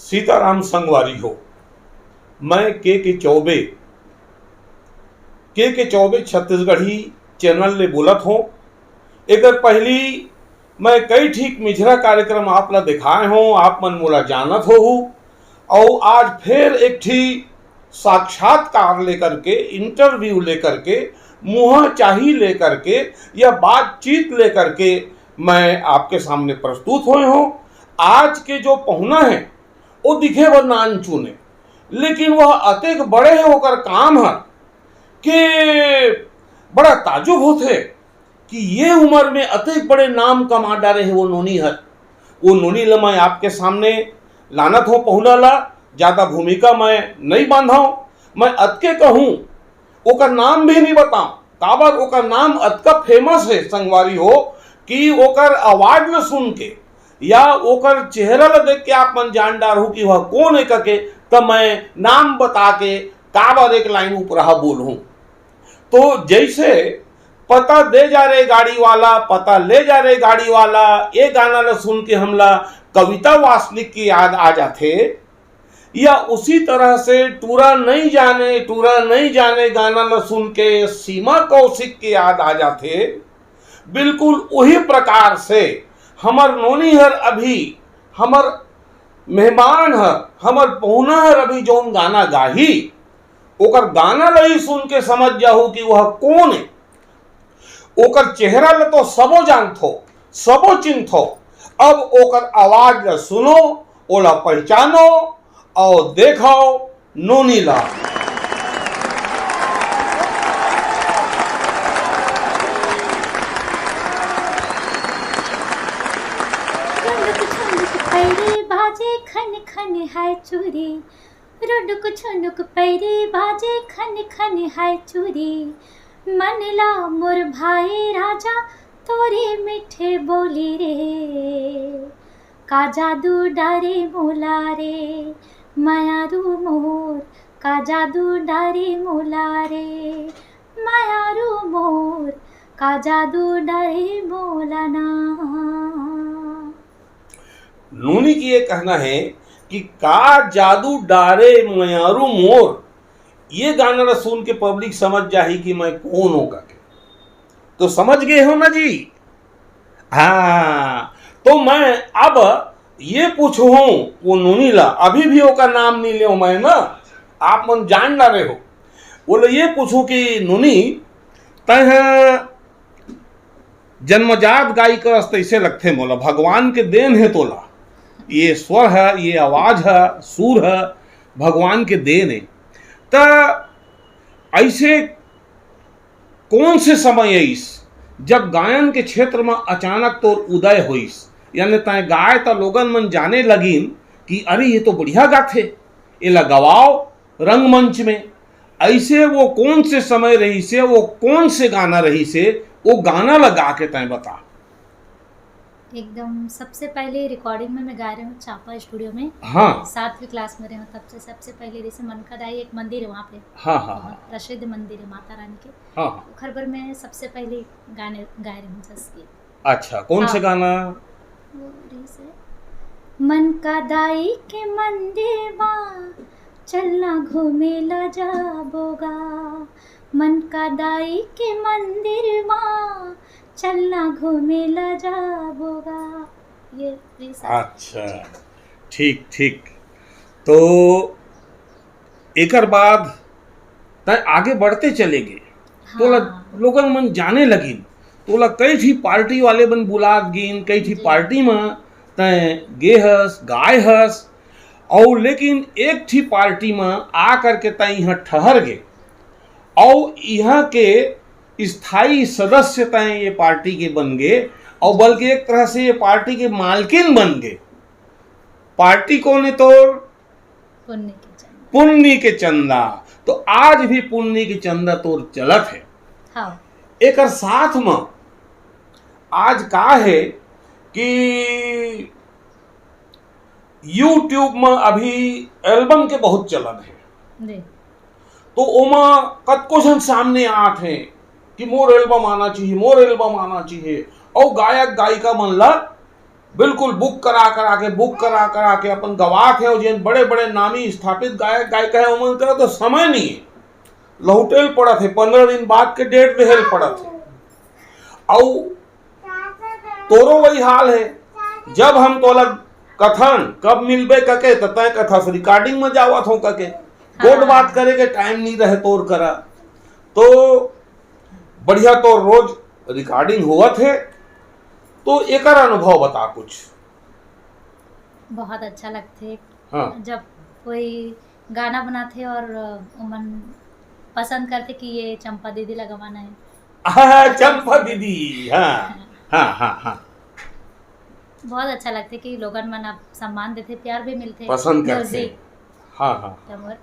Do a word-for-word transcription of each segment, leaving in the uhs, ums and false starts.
सीताराम संगवारी हो, मैं के के चौबे, के के चौबे छत्तीसगढ़ी चैनल ले बोलत हों। एकर पहली मैं कई ठीक मिझरा कार्यक्रम आप ला दिखाए हों, आप मन मोला जानत होहू, अउ आज फेर एक ठी साक्षात्कार लेकर के, इंटरव्यू लेकर के, मुहा चाही लेकर के या बातचीत लेकर के मैं आपके सामने प्रस्तुत होए हों। आज के जो पहुना है, वो दिखे बर नान चुने, लेकिन वह अतेक बड़े है ओकर काम हर के बड़ा ताजुब होथे कि ये उम्र में अतेक बड़े नाम कमा डारे है वो नोनी हर। वो नोनी ल मैं आपके सामने लानत हों पहुना ला, ज्यादा भूमिका मैं नहीं बांधव। मैं अतके कहूं, ओकर नाम भी नहीं बताओ, काबर ओकर नाम अतका फेमस है संगवारी हो कि ओकर आवाज ल सुन के या ओकर चेहरा ल देख के आप मन जान डारहू कि वह कौन है कके। त मैं नाम बता के काबर एक लाइन उपरहा बोलहूं। तो जैसे पता दे जा रे गाड़ी वाला, पता ले जा रे गाड़ी वाला, ये गाना ल सुन के हमला कविता वासनिक की याद आ जाथे, या उसी तरह से टूरा नहीं जाने, टूरा नहीं जाने गाना ल सुन के सीमा कौशिक के याद आ जाथे। बिल्कुल वही प्रकार से हमर नोनी हर अभी, हमर मेहमान हर, हमर पहुना हर अभी जौन गाना गाही, ओकर गाना ल ही सुन के समझ जाहू कि वह कौन है। ओकर चेहरा ल तो सबो जानथो, सबो चिन्हथो। अब ओकर आवाज ल सुनो, ओला पहचानो, अउ देखो नोनी ला। रुंडुक झुंडुक पैरी बाजे खन खन है चूरी। रुंडुक झुंडुक पैरी बाजे खन खन है चूरी। मन ला मोर भाई राजा तोरी मीठे बोली रे। का जादू डारे मोला रे, मयारू मोर, का जादू डारे मोला रे, मयारू मोर, का जादू डारे मोला ना। नोनी की ये कहना है कि का जादू डारे मयारू मोर, ये गाना ला सुन के पब्लिक समझ जाही कि मैं कौन हों कके। तो समझ गए हो ना जी? हाँ, तो मैं अब ये पूछहूँ वो नोनी ला, अभी भी ओकर नाम नहीं लेव मैं ना, आप मन जान डारे हो। वो ला ये पूछहूँ कि नोनी, तैं ह जन्मजात गायिका अस तैसे लगथे मोला, भगवान के देन है तोला, ये स्वर है, ये आवाज है, सुर है, भगवान के देन है। त ऐसे कौन से समय आइस, जब गायन के क्षेत्र में अचानक तोर उदय होइस, यानी तैं गाय त लोगन मन जाने लगिन कि अरे, ये तो बढ़िया गाथे, एला गवाओ रंगमंच में? ऐसे वो कौन से समय रहिसे, वो कौन से गाना रहिसे, वो गाना ला गा के तैं बता। एकदम सबसे पहले रिकॉर्डिंग में मैं गा रही हूँ चांपा स्टूडियो में। हाँ। सातवीं क्लास में रहे हूँ तब से। सबसे पहले जैसे मनका दाई एक मंदिर है वहाँ पे, हाँ, हाँ, बहुत हाँ। प्रसिद्ध मंदिर है माता रानी के। हाँ, हाँ। ओखर बर मैं सबसे पहले गाने गा रही हूँ जस की। अच्छा, कौन हाँ। से गाना? वो रहिसे, मनका दाई के मंदिर मा चलना घूमे ला जाबो गा। मनका दाई के मंदिर मा चलना घूमे ला जाबो गा। ये रहिसे। अच्छा, ठीक, ठीक। तो एकर बाद तैं आगे बढ़ते चले गे, तोला हाँ। लोगन मन जाने लगिन, तोला कई ठी पार्टी वाले मन बुलात गिन, कई ठी जी। पार्टी म तैं गे हस, गाए हस, अउ लेकिन एक ठी पार्टी म आ करके तैं इहाँ ठहर गे, अउ इहाँ के स्थायी सदस्य तैं ये पार्टी के बन गे, अउ बल्कि एक तरह से ये पार्टी के मालकिन बन गे। पार्टी कौन है तोर? पुन्नी के चंदा। पुन्नी के चंदा। तो आज भी पुन्नी के चंदा तोर चलत है। हाँ। एकर साथ म आज का है कि YouTube म अभी एल्बम के बहुत चलन है। जी। तो ओमा कतको झन सामने आत हैं कि मोर एल्बम आना चाहिए, मोर एल्बम आना चाहिए, अउ गायक गायिका मन ला बिल्कुल बुक करा करा के, बुक करा करा के अपन गवात हे। अउ जेन बड़े बड़े नामी स्थापित गायक गायिका हे, ओमन करा तो समय नहीं हे, लहुटेल पड़त हे, पंद्रह दिन बाद के डेट देहेल पड़त हे। अउ तोरो वही हाल हे, जब हम तोला कथन कब मिलबे कके, त तय कथस रिकॉर्डिंग में जावत हो कके, गोठ बात करे के टाइम नहीं रहे तोर करा। तो बढ़िया, तोर रोज रिकॉर्डिंग होवत हे, तो एकर अनुभव बता कुछ। बहुत अच्छा लगथे हाँ। जब कोई गाना बनाथे और अ, ओमन पसंद करथे कि ये चंपा दीदी ला गवाना है। हाँ, चंपा दीदी, हाँ, हाँ, हाँ, हाँ। बहुत अच्छा लगथे कि लोगन मन अब सम्मान देथे, प्यार भी मिलथे। पसंद करथे। म्यूजिक हाँ, हाँ। तब और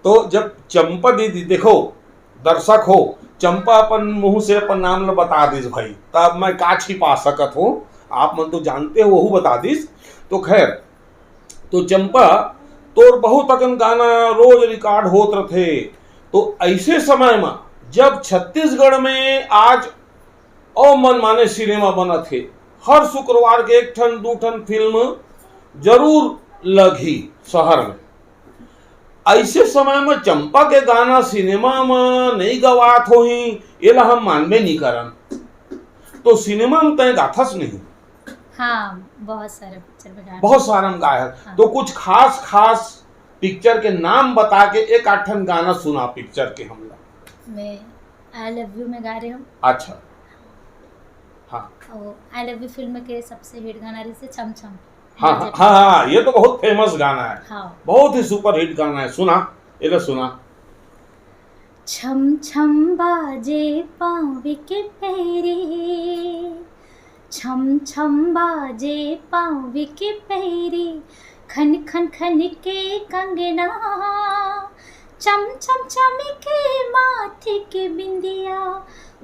तो जब चंपा दीदी, देखो दर्शक हो, चंपा अपन मुंह से अपन नाम ल बता दिस भाई, तब मैं का छिपा सकत हूँ, आप मन तो जानते हो, वहू बता दिस। तो खैर, तो चंपा, तोर बहुत अकन गाना रोज रिकॉर्ड होत रथे, तो ऐसे समय में जब छत्तीसगढ़ में आज अउ मनमाने सिनेमा बनत हे, हर शुक्रवार के एक ठन दू ठन फिल्म जरूर लगही शहर में, ऐसे समय में चंपा के गाना सिनेमा में नहीं गवात होही, एला हम मानबे नहीं करन। तो सिनेमा में तय गाथस नहीं? हाँ, बहुत सारे पिक्चर में गाना। बहुत सारा में गाए हस। हाँ। तो कुछ खास खास पिक्चर के नाम बता के एक आध ठन गाना सुना पिक्चर के हमला। मैं आई लव यू में गा रही हूँ। अच्छा, हाँ, और आई लव यू फिल्म के सबसे हिट गाना रहिसे छम छम। हाँ, हाँ, हाँ, हाँ, ये तो बहुत फेमस गाना है, हाँ। बहुत ही सुपरहिट गाना है। सुना, एला सुना। छम छम बाजे पाँव के पैरी, छम छम बाजे पाँव के पैरी, खन खन खन के कंगना, चम चम चम के माथे के बिंदिया,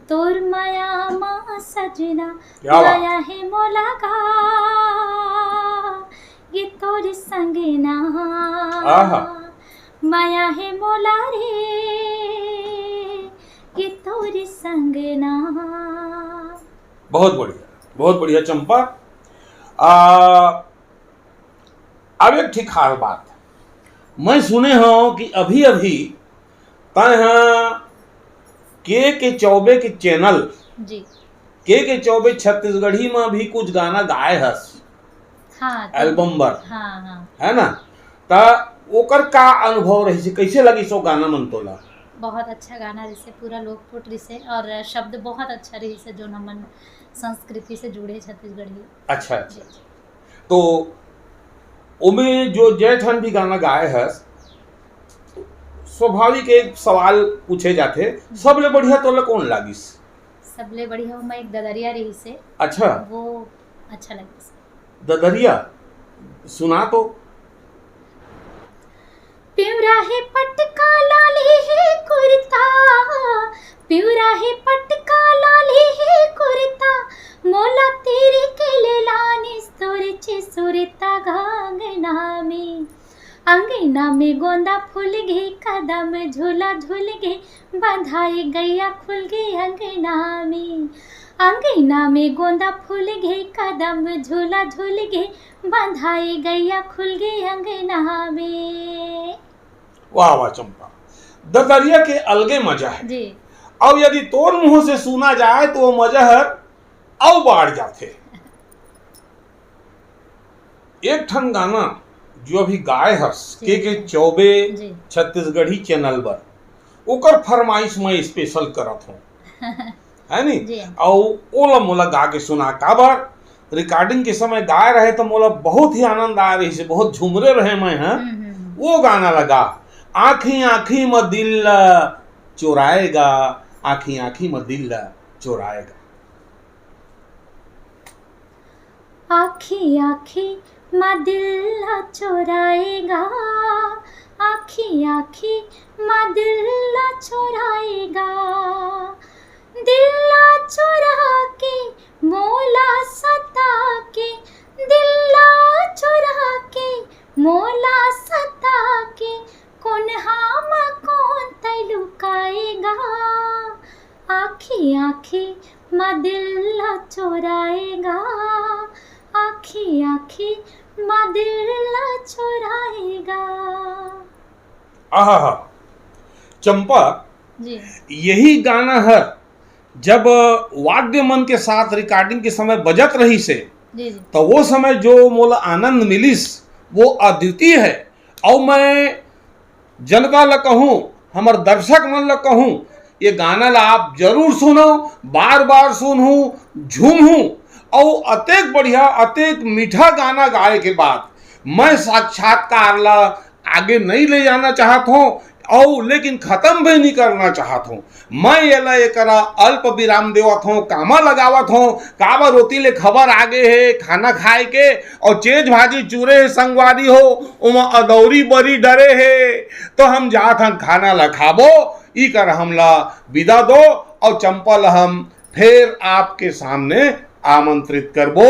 तोर माया मा सजना, क्या बात। माया है मोला गा, ये तोर संगना, आहा। माया है मोला रे, ये तोर संगना। बहुत बढ़िया, बहुत बढ़िया चंपा। आ, अब एक ठीक खास बात, मैं सुने हूँ कि अभी अभी तय हाँ के के चौबे के चैनल, जी। के के चौबे छत्तीसगढ़ी में भी कुछ गाना गाए हस हाँ, तो एल्बम बर, हाँ, हाँ। है ना? त ओकर का अनुभव रहिसे, कैसे लगिस वो गाना मन तोला? बहुत अच्छा गाना रहिसे, पूरा लोकपुट रहिसे और शब्द बहुत अच्छा रहिसे, जो हमन संस्कृति से जुड़े छत्तीसगढ़ी। अच्छा, अच्छा। तो ओमे जो जय ठन भी गाना गाए हस, स्वाभाविक एक सवाल पूछे जाथे, सबले बढ़िया तोला कौन लागिस? सबले बढ़िया ओमा एक ददरिया रहिसे, अच्छा, वो अच्छा लगिस। ददरिया सुना तो। पिवरा हे पटका लाली हे कुर्ता, पिवरा हे पटका लाली हे कुर्ता, मोला तेरे के ले लानिस तोरे चे सुरता अंगना में। अंगना में गोंदा फूल गे, कदम झूला झूल गे, बंधाई गैया खुल गे अंगना में। अंगना में गोंदा फूल गे, कदम झूला झूल गे, बंधाई गैया खुल गे अंगना में। वाह वाह चंपा, ददरिया के अलगे मजा है। जी। अब यदि तोर मुंह से सुना जाए तो वो मजा हर अउ बाढ़ जाथे। एक ठन गाना जो अभी गाए हस जी, के के जी। चौबे जी। छत्तीसगढ़ी चैनल बर, ओकर फरमाइश मैं स्पेशल करत हूँ, है नी? जी। अउ ओला मोला गा के सुना, काबर रिकॉर्डिंग के समय गाए रहे तो मोला बहुत ही आनंद आए रहिसे, बहुत झुमरे रहे मैं, हाँ। हम्म, हम्म, हम्म। वो गाना लगा, आँखी आँखी म दिल ला चोराएगा, आँखी आँखी म दिल ला चोराएगा। आँखी आँखी मा दिल ला चोराएगा, आँखी आँखी मा दिल ला चोराएगा, दिल ला चोरा के मोला सता के, दिल ला चोरा के मोला सता के, कोन हा मा कोन तै लुकाएगा, आँखी आँखी मा दिल ला चोराएगा, आँखी आखी आखी मा दिल ला चोराएगा। आहा, चंपा, जी। यही गाना हर जब वाद्य मन के साथ रिकॉर्डिंग के समय बजत रहिस हे, जी जी। तो वो समय जो मोला आनंद मिलिस, वो अद्वितीय है। और मैं जनता ला कहूँ, हमर दर्शक मन ला कहूँ, ये गाना ला आप जरूर सुनो, बार बार सुनहू, झूमहू। और अतेक बढ़िया, अतेक मीठा गाना गाए के बाद मैं साक्षात्कार ला आगे नहीं ले जाना चाहत हूँ, और लेकिन खत्म भी नहीं करना चाहत हूँ। मैं एला एकरा अल्प विराम देवत हूँ, कामा लगावत हूँ। काबर ओती ले खबर आगे हे खाना खाए के, और चेज भाजी चूरे हे संगवारी हो, ओमा अदौरी बरी डरे हे, तो हम जात हन खाना ला खाबो। ई कर हमला विदा दो, और चंपा ला हम फिर आपके सामने आमंत्रित करबो।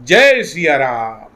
जय सिया राम।